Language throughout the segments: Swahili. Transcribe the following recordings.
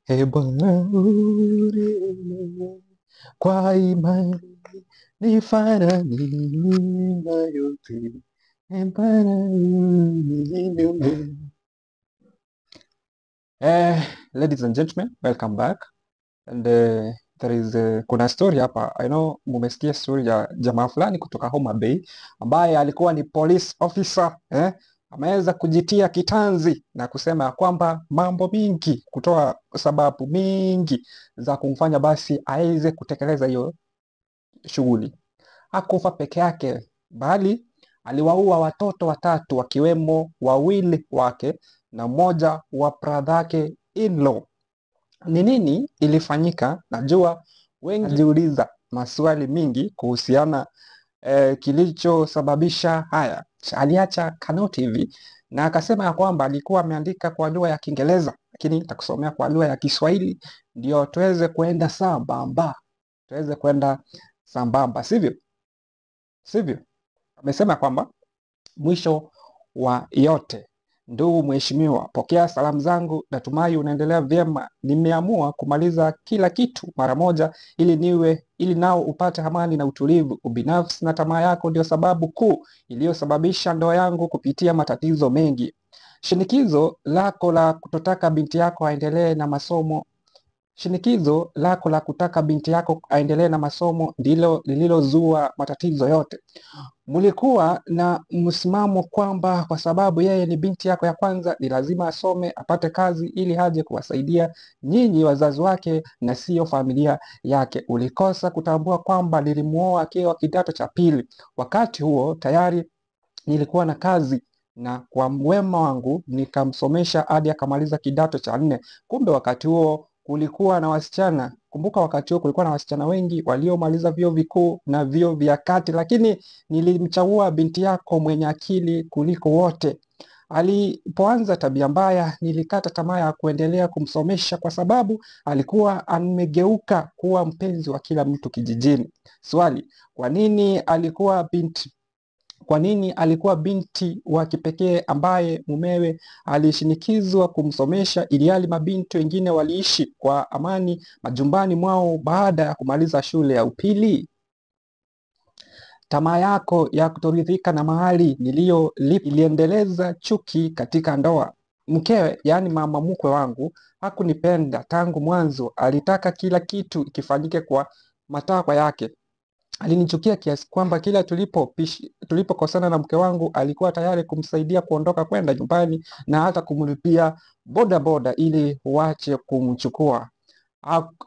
E Bwana uniinue kwa imani nifanane na yote. E Bwana uniinue. Ladies and gentlemen, welcome back. And there is kuna story hapa. I know mumesikia story ya jamaa fulani kutoka Homa Bay ambaye alikuwa ni police officer, ameweza kujitia kitanzi na kusema ya kwamba mambo mingi, kutoa sababu mingi za kumfanya basi aweze kutekeleza hiyo shughuli. Hakufa peke yake, bali aliwaua watoto watatu wakiwemo wawili wake na mmoja wa brother yake in-law. Ni nini ilifanyika? Najua wengi wanajiuliza maswali mingi kuhusiana kilichosababisha haya. Aliacha kanoti hivi na akasema ya kwamba alikuwa ameandika kwa lugha ya Kiingereza, lakini nitakusomea kwa lugha ya Kiswahili ndio tuweze kuenda sambamba, tuweze kwenda sambamba, sivyo? Sivyo? Amesema kwamba mwisho wa yote, ndugu mheshimiwa, pokea salamu zangu, natumai unaendelea vyema. Nimeamua kumaliza kila kitu mara moja ili nao upate amani na utulivu. Ubinafsi na tamaa yako ndio sababu kuu iliyosababisha ndoa yangu kupitia matatizo mengi. Shinikizo lako la kutotaka binti yako aendelee na masomo Shinikizo lako la kutaka binti yako aendelee na masomo ndilo lililozua matatizo yote. Mlikuwa na msimamo kwamba kwa sababu yeye ni binti yako ya kwanza ni lazima asome apate kazi ili aje kuwasaidia nyinyi wazazi wake na siyo familia yake. Ulikosa kutambua kwamba nilimuoa akiwa kidato cha pili. Wakati huo tayari nilikuwa na kazi na kwa wema wangu nikamsomesha hadi akamaliza kidato cha nne. Kumbe wakati huo kulikuwa na wasichana, kumbuka wakati huo kulikuwa na wasichana wengi waliomaliza vyuo vikuu na vyuo vya kati, lakini nilimchagua binti yako mwenye akili kuliko wote. Alipoanza tabia mbaya, nilikata tamaa ya kuendelea kumsomesha kwa sababu alikuwa amegeuka kuwa mpenzi wa kila mtu kijijini. Swali, kwa nini alikuwa binti kwa nini alikuwa binti wa kipekee ambaye mumewe alishinikizwa kumsomesha ilhali mabinti wengine waliishi kwa amani majumbani mwao baada ya kumaliza shule ya upili? Tamaa yako ya kutoridhika na mahali niliyolipa iliendeleza chuki katika ndoa. Mkewe, yaani mama mkwe wangu, hakunipenda tangu mwanzo. Alitaka kila kitu kifanyike kwa matakwa yake. Alinichukia kiasi kwamba kila tulipokosana na mke wangu alikuwa tayari kumsaidia kuondoka kwenda nyumbani na hata kumlipia boda boda ili wache kumchukua.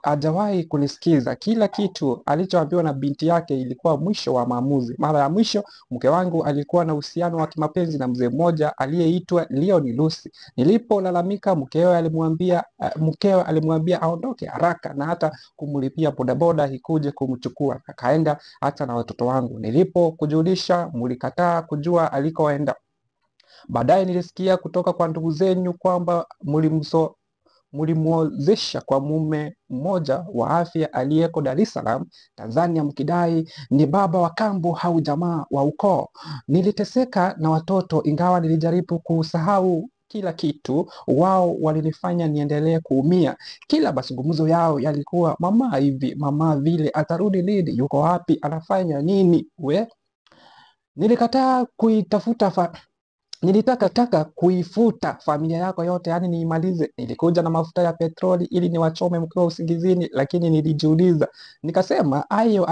Hajawahi kunisikiza. Kila kitu alichoambiwa na binti yake ilikuwa mwisho wa maamuzi. Mara ya mwisho mke wangu alikuwa na uhusiano wa kimapenzi na mzee mmoja aliyeitwa Leon Lucy. Nilipolalamika, mkewe alimwambia aondoke haraka na hata kumlipia bodaboda ikuje kumchukua. Akaenda hata na watoto wangu. Nilipokujulisha, mlikataa kujua alikoenda. Baadaye nilisikia kutoka kwa ndugu zenyu kwamba mlimuozesha kwa mume mmoja wa afya aliyeko Dar es Salaam, Tanzania, mkidai ni baba wa kambo au jamaa wa ukoo. Niliteseka na watoto, ingawa nilijaribu kusahau kila kitu, wao walinifanya niendelee kuumia. Kila mazungumzo yao yalikuwa mama hivi, mama vile, atarudi lini, yuko wapi, anafanya nini? We, nilikataa kuitafuta fa Nilitaka taka kuifuta familia yako yote, yaani niimalize. Nilikuja na mafuta ya petroli ili niwachome mkiwa usingizini, lakini nilijiuliza nikasema, hayo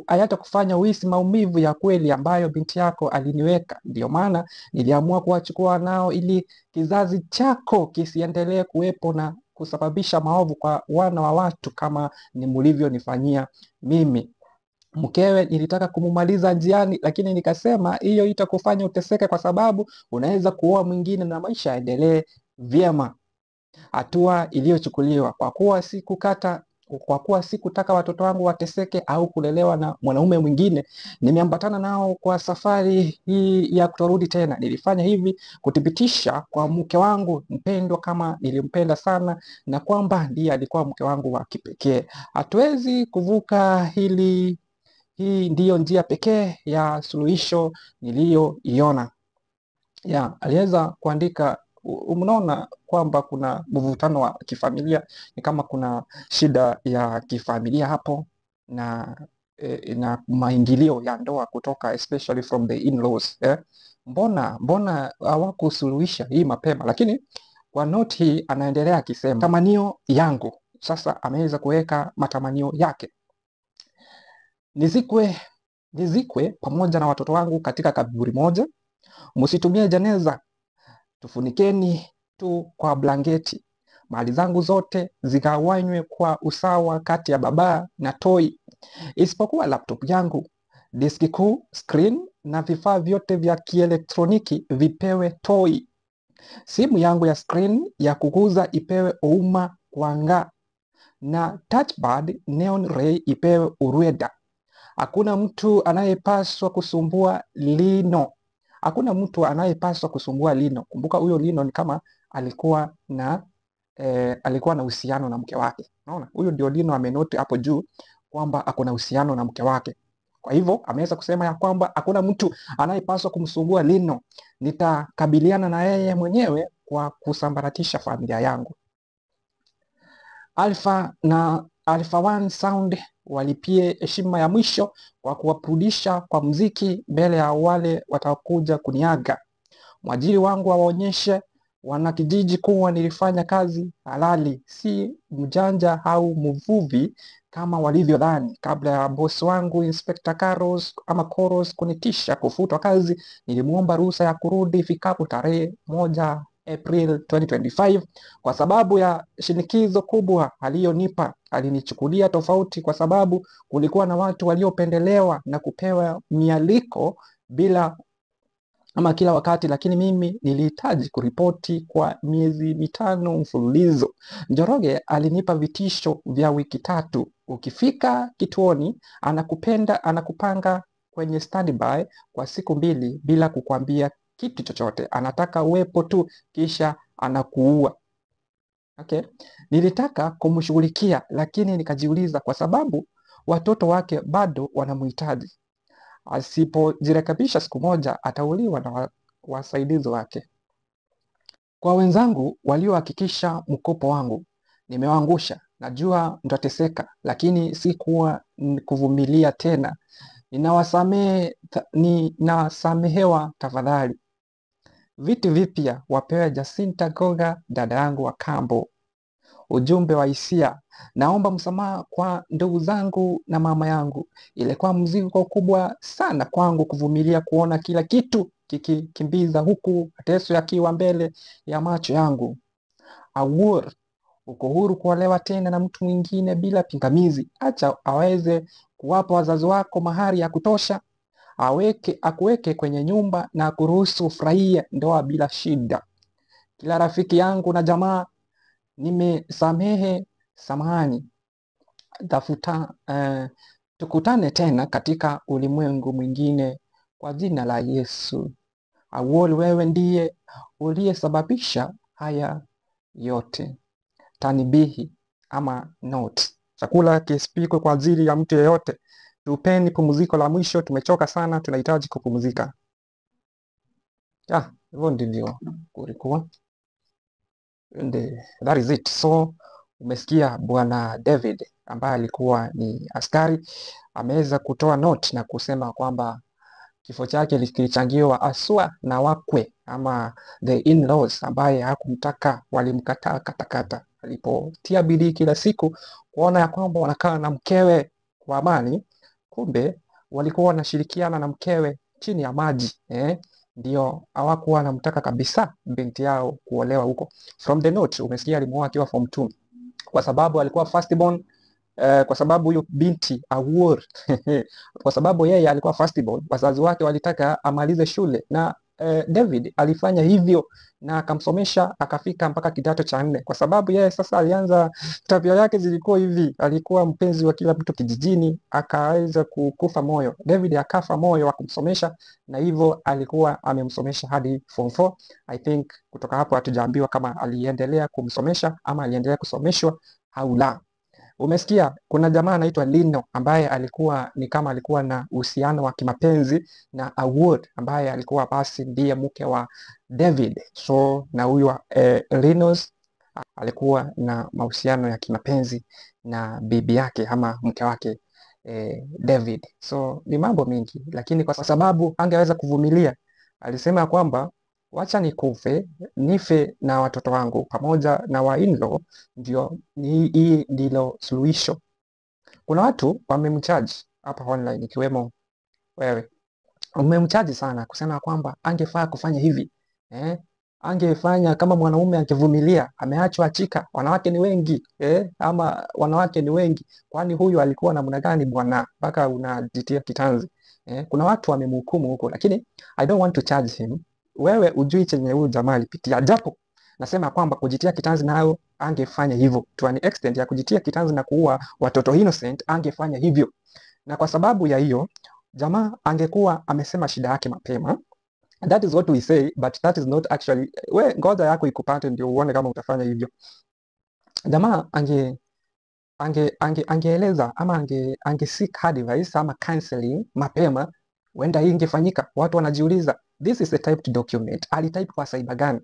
hayatakufanya uhisi maumivu ya kweli ambayo binti yako aliniweka. Ndio maana niliamua kuwachukua nao ili kizazi chako kisiendelee kuwepo na kusababisha maovu kwa wana wa watu kama ni mlivyonifanyia mimi. Mkewe nilitaka kumumaliza njiani, lakini nikasema hiyo itakufanya uteseke kwa sababu unaweza kuoa mwingine na maisha yaendelee vyema. Hatua iliyochukuliwa kwa kuwa sikutaka watoto wangu wateseke au kulelewa na mwanaume mwingine, nimeambatana nao kwa safari hii ya kutorudi tena. Nilifanya hivi kuthibitisha kwa mke wangu mpendwa kama nilimpenda sana na kwamba ndiye alikuwa mke wangu wa kipekee. Hatuwezi kuvuka hili. Hii ndiyo njia pekee ya suluhisho niliyoiona. Ya, aliweza kuandika Mnaona kwamba kuna mvutano wa kifamilia, ni kama kuna shida ya kifamilia hapo na na maingilio ya ndoa kutoka especially from the in-laws, eh? Mbona hawakusuluhisha hii mapema? Lakini kwa note hii anaendelea akisema tamanio yangu. Sasa ameweza kuweka matamanio yake, nizikwe pamoja na watoto wangu katika kaburi moja, msitumie jeneza, tufunikeni tu kwa blanketi. Mali zangu zote zigawanywe kwa usawa kati ya baba na Toi, isipokuwa laptop yangu, diski kuu, screen na vifaa vyote vya kielektroniki vipewe Toi. Simu yangu ya screen ya kuguza ipewe Ouma Kwanga na touchpad Neon Ray ipewe Urweda. Hakuna mtu anayepaswa kusumbua Lino. Hakuna mtu anayepaswa kusumbua Lino. Kumbuka huyo Lino ni kama alikuwa na alikuwa na uhusiano na mke wake. Unaona? Huyo ndio Lino amenote hapo juu kwamba ako na uhusiano na mke wake. Kwa hivyo ameweza kusema ya kwamba hakuna mtu anayepaswa kumsumbua Lino. Nitakabiliana na yeye mwenyewe kwa kusambaratisha familia yangu. Alpha na Alpha One Sound walipie heshima ya mwisho kwa kuwaburudisha kwa muziki mbele ya wale watakuja kuniaga. Mwajiri wangu awaonyeshe wanakijiji kuwa nilifanya kazi halali, si mjanja au mvuvi kama walivyodhani. Kabla ya bosi wangu Inspector Carlos ama Koros kunitisha kufutwa kazi, nilimuomba ruhusa ya kurudi ifikapo tarehe 1 April 2025. Kwa sababu ya shinikizo kubwa aliyonipa, alinichukulia tofauti kwa sababu kulikuwa na watu waliopendelewa na kupewa mialiko bila ama kila wakati, lakini mimi nilihitaji kuripoti kwa miezi 5 mfululizo. Njoroge alinipa vitisho vya wiki 3. Ukifika kituoni, anakupenda, anakupanga kwenye standby kwa siku 2 bila kukwambia kitu chochote. Anataka uwepo tu kisha anakuua. Okay. Nilitaka kumshughulikia lakini nikajiuliza kwa sababu watoto wake bado wanamhitaji. Asipojirekebisha siku moja atauliwa na wasaidizi wake. Kwa wenzangu waliohakikisha mkopo wangu, nimewaangusha. Najua mtateseka, lakini si kuwa kuvumilia tena. Ninawasamehewa tafadhali. Viti vipya wapewe Jacinta Goga, dada yangu wa kambo. Ujumbe wa hisia: naomba msamaha kwa ndugu zangu na mama yangu. Ilikuwa mzigo kubwa sana kwangu kuvumilia kuona kila kitu kikikimbiza huku mateso yakiwa mbele ya macho yangu. Awuor, uko huru kuolewa tena na mtu mwingine bila pingamizi. Acha aweze kuwapa wazazi wako mahari ya kutosha, akuweke kwenye nyumba na kuruhusu ufurahie ndoa bila shida. Kila rafiki yangu na jamaa nimesamehe, samahani. Tafuta, tukutane tena katika ulimwengu mwingine kwa jina la Yesu. Awuor, wewe ndiye uliyesababisha haya yote. Tanibihi ama note: chakula kisipikwe kwa ajili ya mtu yeyote. Tupeni pumziko la mwisho, tumechoka sana, tunahitaji kupumzika. Hivyo ndivyo kulikuwa. And that is it. So umesikia Bwana David ambaye alikuwa ni askari ameweza kutoa note na kusema kwamba kifo chake kilichangiwa haswa na wakwe ama the in-laws ambaye hakumtaka, walimkataa katakata. Alipotia bidii kila siku kuona ya kwamba wanakaa na mkewe kwa amani, kumbe walikuwa wanashirikiana na mkewe chini ya maji, Ndio hawakuwa wanamtaka kabisa binti yao kuolewa huko. From the note umesikia alimuoa akiwa form 2 kwa sababu alikuwa firstborn, kwa sababu huyo binti Awuor kwa sababu yeye alikuwa firstborn, wazazi wake walitaka amalize shule na David alifanya hivyo na akamsomesha akafika mpaka kidato cha 4, kwa sababu yeye sasa alianza tabia yake zilikuwa hivi, alikuwa mpenzi wa kila mtu kijijini, akaweza kukufa moyo. David akafa moyo wa kumsomesha, na hivyo alikuwa amemsomesha hadi form 4. I think kutoka hapo hatujaambiwa kama aliendelea kumsomesha ama aliendelea kusomeshwa au la. Umesikia kuna jamaa anaitwa Lino ambaye alikuwa ni kama alikuwa na uhusiano wa kimapenzi na Award ambaye alikuwa basi ndiye mke wa David. So na huyu Linus alikuwa na mahusiano ya kimapenzi na bibi yake ama mke wake David. So ni mambo mingi, lakini kwa sababu angeweza kuvumilia, alisema kwamba wacha nikufe, nife na watoto wangu pamoja na wa in-law, ndio hii ndilo suluhisho. Kuna watu wamemcharge hapa online, ikiwemo wewe umemchaji sana kusema kwamba angefaa kufanya hivi eh? Angefanya kama mwanaume angevumilia, ameachwa achika, wanawake ni wengi eh? Ama wanawake ni wengi, kwani huyu alikuwa namna gani bwana mpaka unajitia kitanzi eh? Kuna watu wamemhukumu huko, lakini I don't want to charge him. Wewe ujui chenye huyu jamaa alipitia, japo nasema kwamba kujitia kitanzi nayo angefanya hivyo to an extent ya kujitia kitanzi na kuua watoto innocent, angefanya hivyo, na kwa sababu ya hiyo jamaa angekuwa amesema shida yake mapema. That is what we say, but that is not actually. We ngoja yako ikupate ndio uone kama utafanya hivyo. Jamaa angeeleza ama ange seek advice ama counseling mapema, huenda hii ingefanyika. Watu wanajiuliza, this is a typed document. Alitype kwa cyber gani?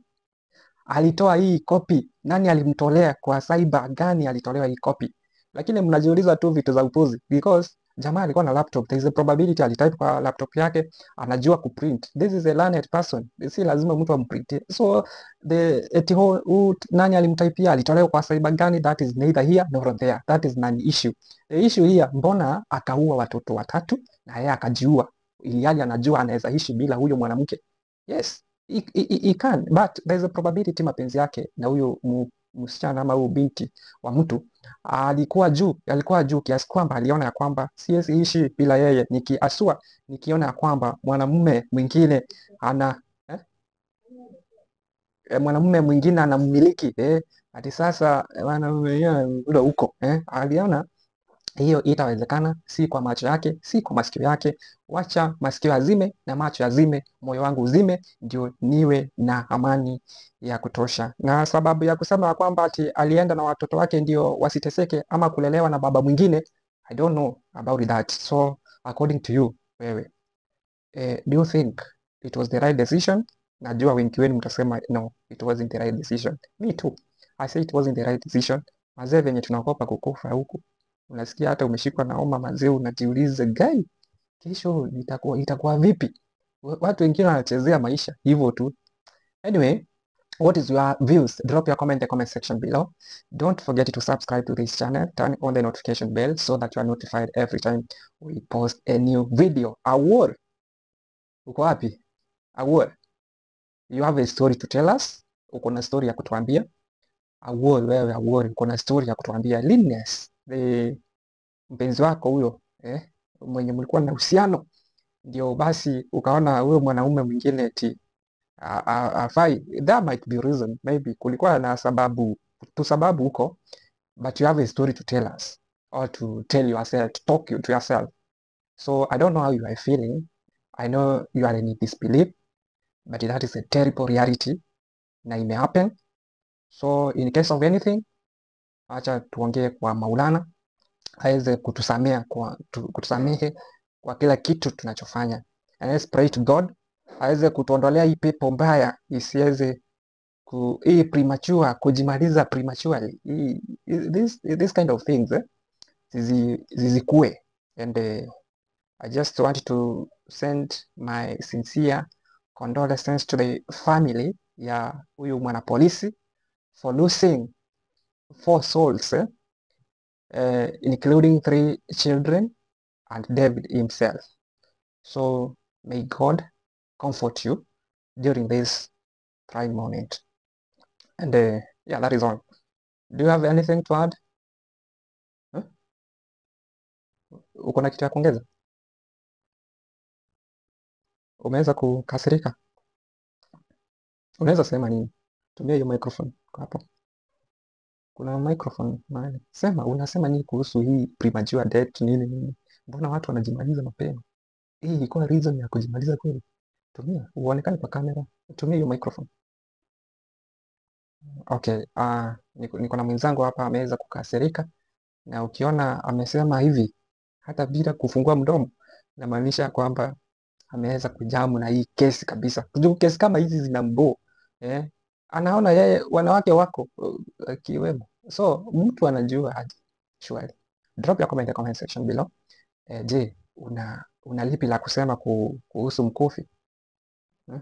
Alitoa hii copy? Nani alimtolea kwa cyber gani alitolewa hii copy? Lakini mnajiuliza tu vitu za upuzi because jamaa alikuwa na laptop. There is a probability alitype kwa laptop yake, anajua kuprint. This is a learned person, si lazima mtu amprintie. So the eti nani alimtypia, alitolewa kwa cyber gani, that is neither here nor there, that is non issue. The issue here, mbona akaua watoto watatu na yeye akajiua, ilhali anajua anaweza ishi bila huyo mwanamke? Yes, he can, but there is a probability mapenzi yake na huyo msichana ama huyo binti wa mtu alikuwa juu, alikuwa juu kiasi kwamba aliona ya kwamba siwezi ishi bila yeye, nikiasua nikiona ya kwamba mwanamume mwingine ana mwanamume mwingine anamiliki ati sasa mwanamume yule huko aliona hiyo itawezekana, si kwa macho yake, si kwa masikio yake. Wacha masikio azime na macho yazime, moyo wangu uzime, ndio niwe na amani ya kutosha. Na sababu ya kusema kwamba ati alienda na watoto wake ndio wasiteseke ama kulelewa na baba mwingine, I don't know about that. So according to you wewe, do you think it was the right decision? Najua wengi wenu mtasema no, it wasn't the right decision. Me too, I say it wasn't the right decision. Mazee venye tunaogopa kukufa huku, unasikia hata umeshikwa na homa mazee, unajiuliza gai, kesho itakuwa vipi? Watu wengine wanachezea maisha hivyo tu. Anyway, what is your views? Drop your comment in the comment section below. Don't forget to subscribe to this channel, turn on the notification bell so that you are notified every time we post a new video. Award, uko wapi? Award, you have a story to tell us? Uko na story ya kutuambia? Award, wewe Award, uko na story ya kutuambia? Linus, the mpenzi wako huyo mwenye mlikuwa na uhusiano, ndio basi ukaona huyo mwanaume mwingine eti afai. There might be reason, maybe kulikuwa na sababu tu sababu huko, but you have a story to tell us or to tell yourself, to talk to yourself. So I don't know how you are feeling. I know you are in disbelief, but that is a terrible reality na ime happen. So in case of anything, acha tuongee kwa Maulana aweze kutusamea kwa kutusamehe kwa kila kitu tunachofanya. And let's pray to God aweze kutuondolea hii pepo mbaya isiweze hii premature kujimaliza prematurely, hii this kind of things zizikue. And I just want to send my sincere condolences to the family ya huyu mwanapolisi for losing 4 souls, including 3 children and David himself. So may God comfort you during this trying moment. And yeah, that is all. Do you have anything to add? Huh? Uko na kitu ya kuongeza? Umeweza kukasirika? Unaweza sema nini? Tumia hiyo microphone hapo. Kuna microphone mahali. Sema, unasema nini kuhusu hii premature death nini nini? Mbona watu wanajimaliza mapema? Hii ilikuwa reason ya kujimaliza kweli? Tumia, uonekane kwa kamera. Tumia hiyo microphone. Okay, niko na mwenzangu hapa ameweza kukasirika. Na ukiona amesema hivi hata bila kufungua mdomo, inamaanisha kwamba ameweza kujamu na hii kesi kabisa. Juu kesi kama hizi zinamboo, eh? Anaona yeye wanawake wako akiwemo, so mtu anajua aje? Surely. Drop your comment in the comment section below. Je, una lipi la kusema kuhusu Mkufi? Hmm?